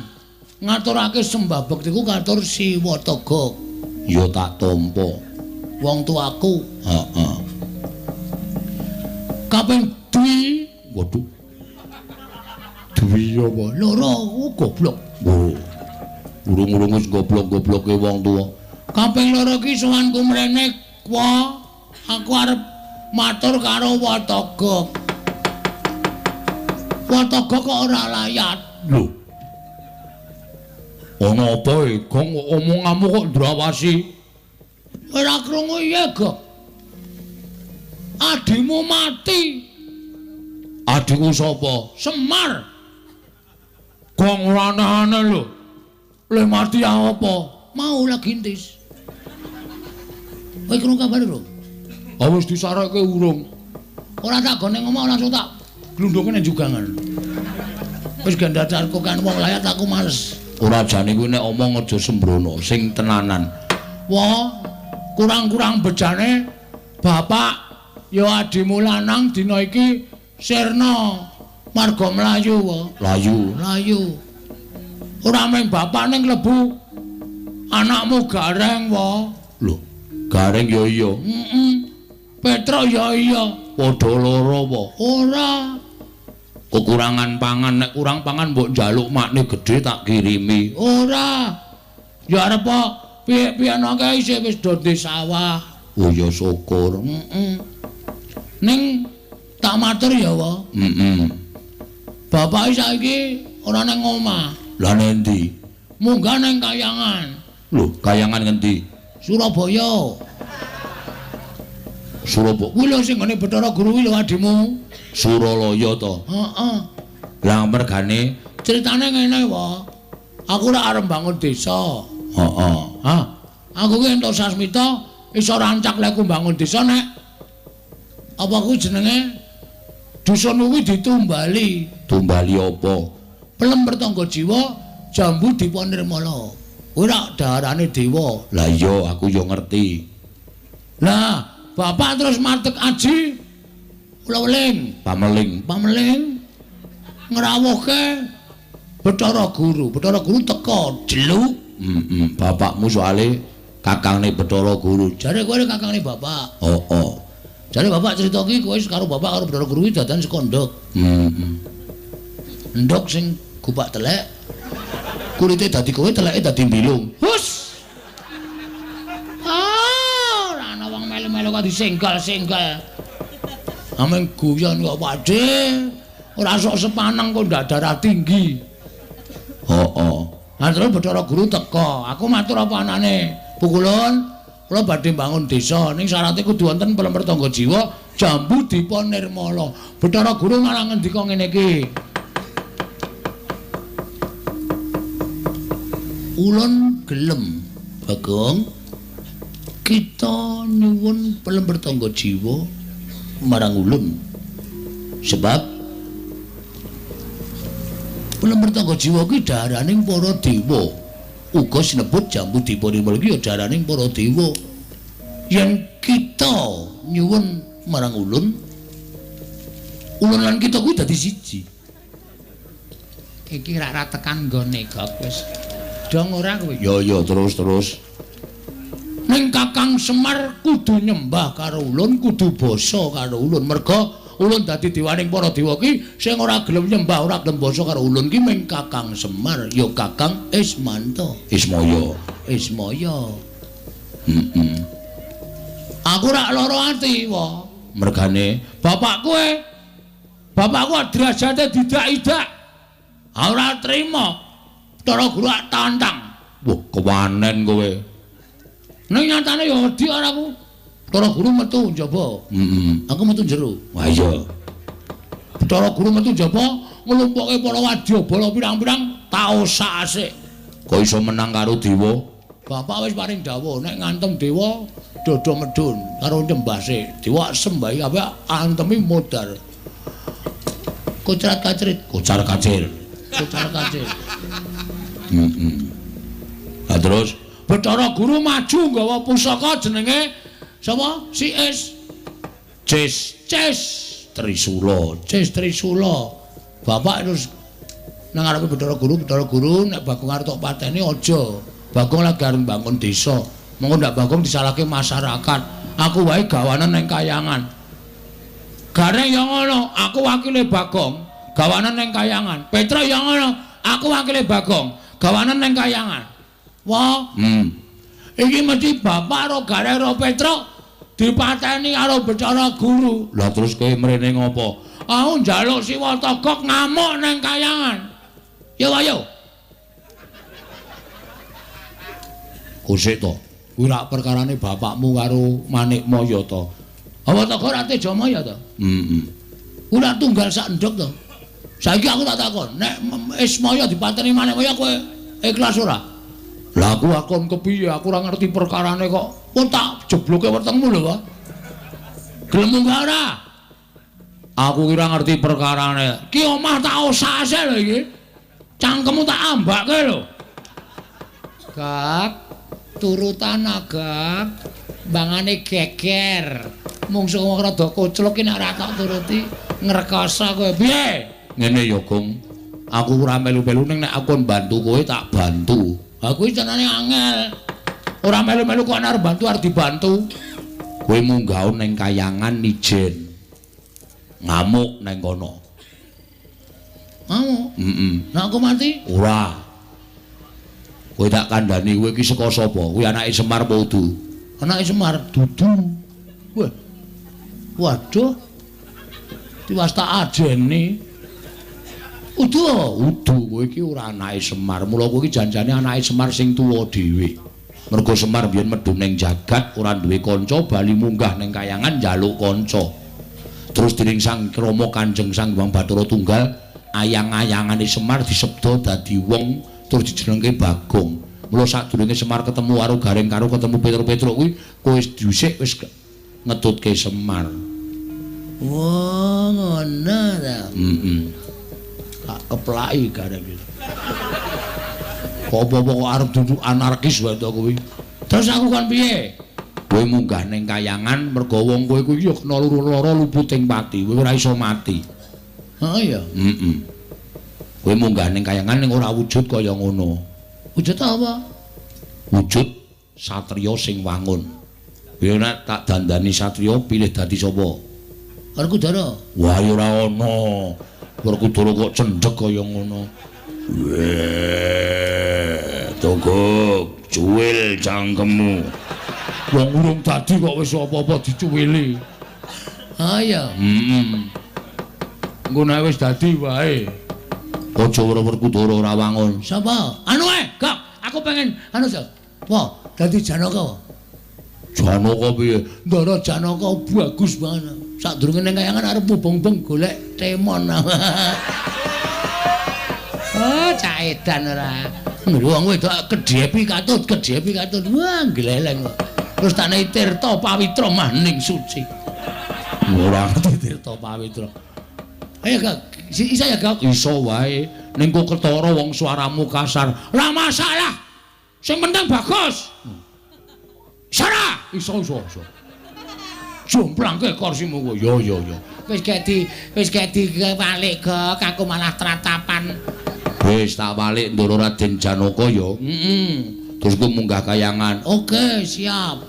Speaker 2: ngaturake sembah bektiku katur si Watogok.
Speaker 4: Ya tak tampa.
Speaker 2: Wong tuaku.
Speaker 4: Heeh.
Speaker 2: Kaping dwi.
Speaker 4: Waduh. Dwi apa?
Speaker 2: Loro, goblok.
Speaker 4: Oh. Urung-urung wis goblok-gobloke wong tuwa.
Speaker 2: Kaping loro ki sowanku mrene, wa aku arep matur karo Watogok. Watogok kok ora layat.
Speaker 4: Lho. Ana apa e, Gong? Omonganmu kok ndrawasi?
Speaker 2: Ora krungu iya, Gok. Adimu mati.
Speaker 4: Adikku sapa?
Speaker 2: Semar.
Speaker 4: Gong ora aneh-aneh lho.
Speaker 2: Le mati apa? Mau lagi intis. Kowe krungu kabar lho?
Speaker 4: Ah wis disareke urung.
Speaker 2: Ora tak gone ngomong langsung tak glundungke nang jugangan. Wis gandacarku kan wong layat aku males.
Speaker 4: Ora jane kuwi nek omong aja sembrono, sing tenanan.
Speaker 2: Wah, kurang-kurang bejane bapak ya adimu lanang dina iki sirna marga mlayu wa.
Speaker 4: Layu.
Speaker 2: Layu. Ora mung bapak ning klebu anakmu Gareng wa.
Speaker 4: Lho, Gareng ya iya.
Speaker 2: Heeh. Petro ya iya.
Speaker 4: Padha loro apa?
Speaker 2: Ora.
Speaker 4: Kekurangan pangan, nek kurang pangan mbok njaluk makne gedhe tak kirimi.
Speaker 2: Ora. Ya arep piye-piye kae isih wis do ndek sawah.
Speaker 4: Oh ya syukur.
Speaker 2: Heeh. Ning tak matur ya wa.
Speaker 4: Heeh.
Speaker 2: Bapak saiki ora nang omah.
Speaker 4: Lah nendi?
Speaker 2: Munggah nang kayangan.
Speaker 4: Lho, kayangan ngendi?
Speaker 2: Surabaya.
Speaker 4: Surabaya.
Speaker 2: Kuwi lho sing nggone Bathara Guru kuwi lho adimu.
Speaker 4: Suralaya to?
Speaker 2: Heeh.
Speaker 4: Lah mergane
Speaker 2: critane ngene wa. Aku ora arep bangun desa.
Speaker 4: Heeh.
Speaker 2: Ha. Aku ki entuk sasmita iso rancak lek ku bangun desa nek apa kuwi jenenge dusun kuwi ditumbali.
Speaker 4: Tumbali apa?
Speaker 2: Pelem pertangga jiwa jambu dipa nirmala. Ora daharane dewa.
Speaker 4: Lah iya aku yo ngerti.
Speaker 2: Lah, bapak terus matek aji ula weling,
Speaker 4: pameling,
Speaker 2: pameling ngrawuhke Bathara Guru. Bathara Guru teka jeluk.
Speaker 4: Heeh, bapakmu soale kakangne Bathara Guru.
Speaker 2: Jare kowe kakangne bapak.
Speaker 4: Heeh.
Speaker 2: Jare bapak cerita ki kowe karo bapak karo Bathara Guru ki dadan saka ndhok.
Speaker 4: Heeh.
Speaker 2: Ndhok sing gupak telek. Kulite dadi kowe, teleke dadi mbilung. Hus. Ah, ora ana wong melu-melu kok disenggal-senggal. Ameng guyon kok Pakde. Ora sok sepaneng kok ndak darah tinggi.
Speaker 4: Heeh.
Speaker 2: Lah terus Bathara Guru teka. Aku matur apa anane? Pukulun, kula badhe mbangun desa ning syarate kudu wonten Pelemer Tangga Jiwa, Jambu Dipa Nirmala. Bathara Guru malah ngendika ngene iki. Ulun gelem, Bagong. Kita nyuwun Pelemer Tangga Jiwa marang ulun. Sebab Pelemer Tangga Jiwa ki daraning para dewa. Uga sinebut Jambu Dipa Nirmala ki ya daraning para dewa. Yen kita nyuwun marang ulun, ulun lan kita kuwi dadi siji. Iki rak ra tekan nggone gok wis. Dong ora kowe?
Speaker 4: Ya ya terus.
Speaker 2: Ning Kakang Semar kudu nyembah karo ulun, kudu basa karo ulun. Merga ulun dadi dewaning para dewa ki sing ora gelem nyembah, ora gelem basa karo ulun ki ming Kakang Semar, ya Kakang Ismanto.
Speaker 4: Ismaya.
Speaker 2: Ismaya.
Speaker 4: Heeh.
Speaker 2: Aku rak lara ati, wa.
Speaker 4: Mergane
Speaker 2: bapak kowe. Bapakku derajate didak-idak. Ora trima. Bathara Guru ak tantang.
Speaker 4: Wah, kewanen kowe.
Speaker 2: Ning nyatane ya wedi ora aku. Bathara Guru metu njaba.
Speaker 4: Heeh.
Speaker 2: Aku metu jero.
Speaker 4: Wah iya.
Speaker 2: Bathara Guru metu njaba nglumpukke para wadyabala pirang-pirang tak osak-asik.
Speaker 4: Kok iso menang karo dewa?
Speaker 2: Bapak wis paring dawuh nek ngantem dewa dodo medhun karo nyembah sik. Dewa sembahi kabeh antemi modar. Kocat kacrit,
Speaker 4: kocar kacir.
Speaker 2: Kocar kacir.
Speaker 4: Heeh. Lah terus
Speaker 2: Bathara Guru maju nggawa pusaka jenenge sapa? Si Es.
Speaker 4: Ces,
Speaker 2: Ces
Speaker 4: Trisula,
Speaker 2: Ces Trisula. Bapak terus nang ngarepe Bathara Guru, Bathara Guru nek Bagong arep tok pateni aja. Bagong lagi arep mbangun desa. Mengko ndak Bagong disalahke masyarakat. Aku wae gawanen ning kayangan. Gareng ya ngono, aku wakile Bagong, gawanen ning kayangan. Petra ya ngono, aku wakile Bagong, gawanen ning kayangan. Wah, Iki mesti bapak karo Gareng karo Petruk dipateni karo Bathara Guru.
Speaker 4: Lah terus kowe mrene ngopo?
Speaker 2: Aku njaluk Siwa Togok ngamuk ning kayangan. Yo ayo.
Speaker 4: Kusik to.
Speaker 2: Kuwi rak perkarane bapakmu karo Manikmaya to. Apa Togok ora Tejamaya to?
Speaker 4: Heeh.
Speaker 2: Kuwi rak tunggal sak endhog to. Saiki aku tak takon, nek Ismaya dipateni Manikmaya kowe ikhlas ora? Lah aku akon kepiye? Aku ora ngerti perkarane kok. Pun tak jebloke wetengmu lho, Pak. Gelem munggah ora?
Speaker 4: Aku kira ngerti perkarane.
Speaker 2: Ki omah tak osase lho iki. Cangkemmu tak ambake lho. Gak, turutan agak bangane geger. Mungsuh wong rada koclok ki nek ora tak turuti ngrekoso kowe. Piye?
Speaker 4: Ngene ya, Gong. Aku ora melu-melu ning nek aku mbantu kowe tak bantu.
Speaker 2: Aku iki jenenge angel. Ora melu-melu kok arep bantu arep dibantu.
Speaker 4: Kowe munggah ning kayangan ijen. Ngamuk ning kono.
Speaker 2: Ngamuk?
Speaker 4: Heeh.
Speaker 2: Nek aku mati?
Speaker 4: Ora. Kowe tak kandhani kowe iki saka sapa? Kuwi anake Semar apa udu?
Speaker 2: Anake Semar dudu. Wah. Waduh. Tiwas tak ajeni. Udu,
Speaker 4: udu kowe iki ora anake Semar. Mula kowe iki janjane anake Semar sing tuwa dhewe. Mergo Semar biyen medhun ning jagat ora duwe kanca, bali munggah ning kayangan njaluk kanca. Terus dening Sang Rama Kanjeng Sang Hyang Bathara Tunggal, ayang-ayangane Semar disebda dadi wong terus dijenengke Bagong. Mula sadurunge Semar ketemu karo Gareng karo ketemu Petro-Petro kuwi, kowe wis dhisik wis ngetutke Semar.
Speaker 2: Wah, ngono ta.
Speaker 4: Heeh.
Speaker 2: Tak keplaki Gareng iki.
Speaker 4: Apa-apa kok arep duduk anarkis wae to kuwi.
Speaker 2: Terus aku kon piye?
Speaker 4: Kowe munggah ning kayangan mergo wong kowe kuwi ya kena loro-loro luputing pati, kowe ora iso mati.
Speaker 2: Heeh ya.
Speaker 4: Heeh. Kowe munggah ning kayangan ning ora wujud kaya ngono.
Speaker 2: Wujud apa?
Speaker 4: Wujud satriya sing wangun. Ya nek tak dandani satriya pilih dadi sapa?
Speaker 2: Werkudara.
Speaker 4: Wah ya ora ana. Werkudara kok cendhek kaya ngono. Weh, Togok, cuwil cangkemmu.
Speaker 2: Wong urung dadi kok wis apa-apa dicuwili. Ha iya.
Speaker 4: Heeh.
Speaker 2: Engko nek wis dadi wae.
Speaker 4: Aja Werkudara ora wangun.
Speaker 2: Sapa? Anu ae, Gok. Aku pengen anu sa. Wah, dadi Janaka.
Speaker 4: Janaka piye?
Speaker 2: Ndara Janaka bagus banget. Sadurunge ning kayangan arep mubeng-mubeng golek temon. Oh, cak edan ora. Wong wedok kedhepi katut, kedhepi katut. Wah, gleleng. Terus tak nei tirta pawitra maning suci.
Speaker 4: Ora ngerti tirta pawitra.
Speaker 2: Ayo, Gok. Iso ya, Gok?
Speaker 4: Iso wae. Ning kok ketara wong suaramu kasar.
Speaker 2: Ora masalah. Sing penting bagus. Sara,
Speaker 4: iso iso iso. Jomplangke kursimu kowe. Ya ya ya.
Speaker 2: Wis gek di walik, Gok. Aku malah tratapan.
Speaker 4: Wis tak walik Ndara Raden Janaka ya.
Speaker 2: Heeh.
Speaker 4: Terus ku munggah kayangan.
Speaker 2: Oke, siap.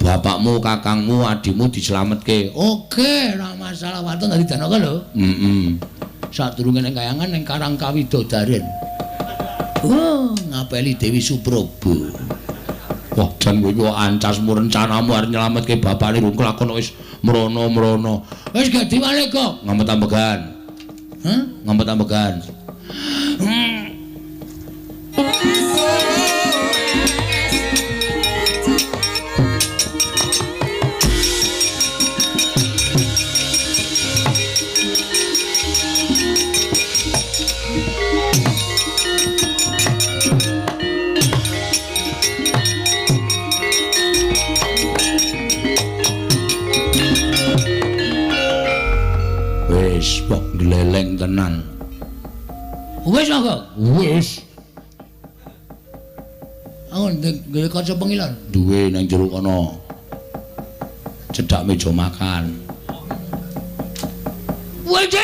Speaker 4: Bapakmu, kakangmu, adimu dislametke.
Speaker 2: Oke, ora masalah. Waton dadi Janaka lho.
Speaker 4: Heeh.
Speaker 2: Sadurunge ning kayangan ning Karang Kawidodaren. Oh, ngapeli Dewi Suprobo.
Speaker 4: Wah, jan kowe iki ancasmu rencanamu arep nyelametke bapakne rung kelakon wis mrono-mrono.
Speaker 2: Wis gak diwalik kok.
Speaker 4: Ngamet-ambegan.
Speaker 2: Hah?
Speaker 4: Ngamet-ambegan. Wis, kok gleleng tenan.
Speaker 2: Wis kok?
Speaker 4: Wis.
Speaker 2: Aku ndek kaca pengilon.
Speaker 4: Duwe nang jero kono. Cedhak meja makan.
Speaker 2: Wis.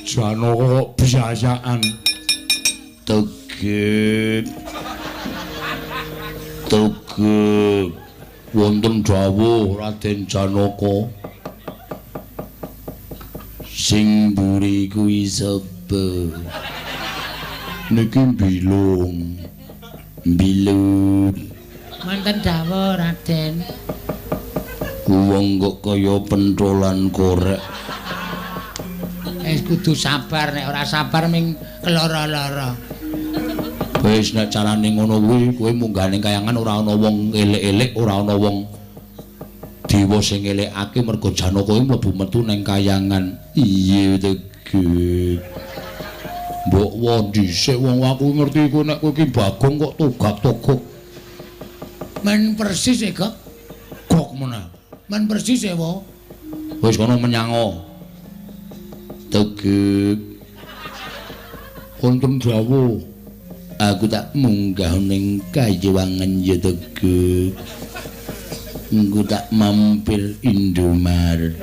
Speaker 3: Janaka kok biasaan.
Speaker 4: Tegep. Tegep. Wonten dawuh Raden Janaka. Sing mburi kuwi sapa? Niki Bilung. Bilung.
Speaker 2: Wonten dawuh Raden.
Speaker 4: Wong kok kaya pentolan korek.
Speaker 2: Wis kudu sabar, nek ora sabar ming keloro-loro.
Speaker 4: Wis nek carane ngono kuwi, kowe munggah ning kayangan ora ana wong elek-elek, ora ana wong dewa sing ngelekake mergo Janaka kuwi mlebu metu ning kayangan. Iya Tegep. Mbok wo dhisik wong aku ngerti kowe nek kowe iki Bagong kok togak-togok.
Speaker 2: Men persis e, Gok.
Speaker 4: Gok meneh.
Speaker 2: Men persis e, wo.
Speaker 4: Wis kono menyango. Tegep.
Speaker 3: Wonten dawuh.
Speaker 4: Aku tak munggah ning kayewangan ya Tegep. Engko tak mampir Indomaret.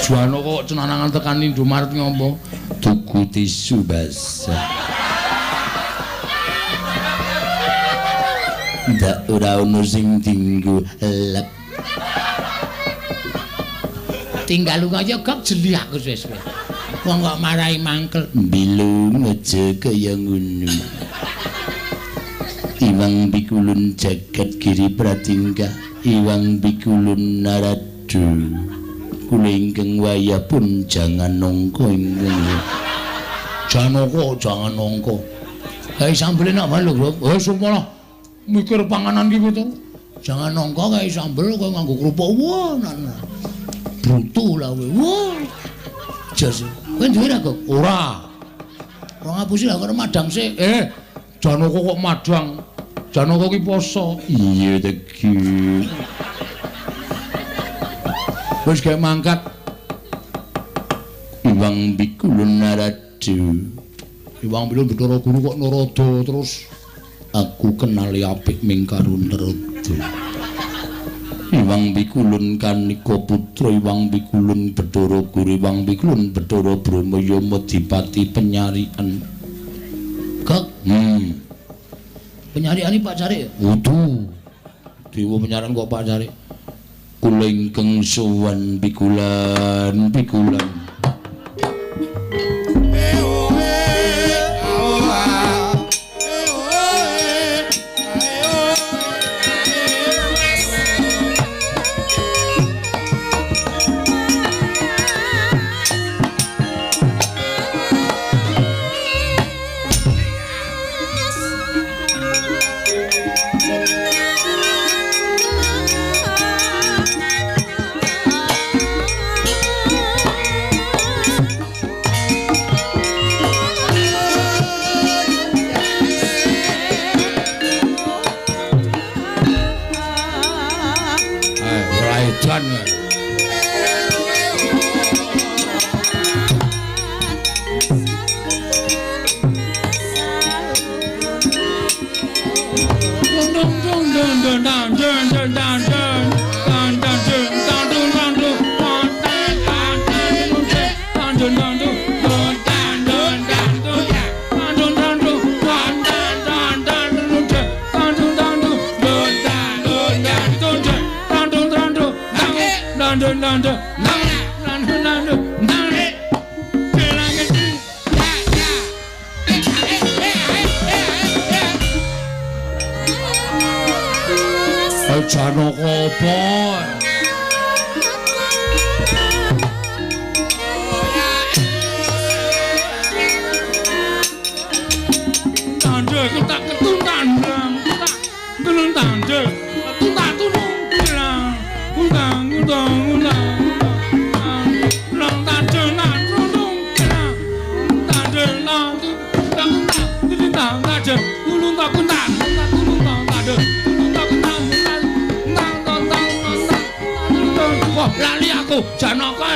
Speaker 3: Janaka kok cenanangan tekan Indomaret ngombo?
Speaker 4: Tuku tisu basah. Ndak ora ono sing dinggo lep.
Speaker 2: Tinggal lunga ya Gok, jeli aku suwe-suwe. Wong kok marai mangkel.
Speaker 4: Bilung aja kaya ngono. Iwang pikulun jagat giri pratingkah, iwang pikulun naradu. Kula ingkang wayah pun jangan nongko ingkang.
Speaker 3: Janaka jangan nongko.
Speaker 2: Kae sambel enak banget lho, Gok.
Speaker 3: Eh sumpah mikir panganan ki kowe to.
Speaker 2: Jangan nongko kae sambel kowe nganggo kerupuk. Wah, nah. Brutu lah kowe. Wah. Jos. Kowe duwe ra, Gok?
Speaker 3: Ora.
Speaker 2: Ora ngapusi lah karo madang sik.
Speaker 3: Eh, Janaka kok madang. Janaka ki poso.
Speaker 4: Iya Tegep.
Speaker 3: Wis gawe mangkat.
Speaker 4: Iwang pikulun naradu.
Speaker 3: Iwang Bilung Bathara Guru kok narada terus.
Speaker 4: Aku kenali apik ming karo Narada. Iwang Pikulun kanika putra Iwang Pikulun Bathara Guru Iwang Pikulun Bathara Brahma Yama Dipati penyarian. Kak, Penyarian iki Pak Carik? Udu. Dewa penyarian kok Pak Carik. Kula ingkang sowan Pikulan, Pikulan. Janaka apa?
Speaker 3: Tandha ketak ketun tandang, ketak ketun tandha, ketun tulung bilang, undang undang undang. Lang tandha nang tulung bilang, tandha nang tundang tundang tandha, tulung tak kundang, tulung tak tandha.
Speaker 4: Wah, lali aku Janaka.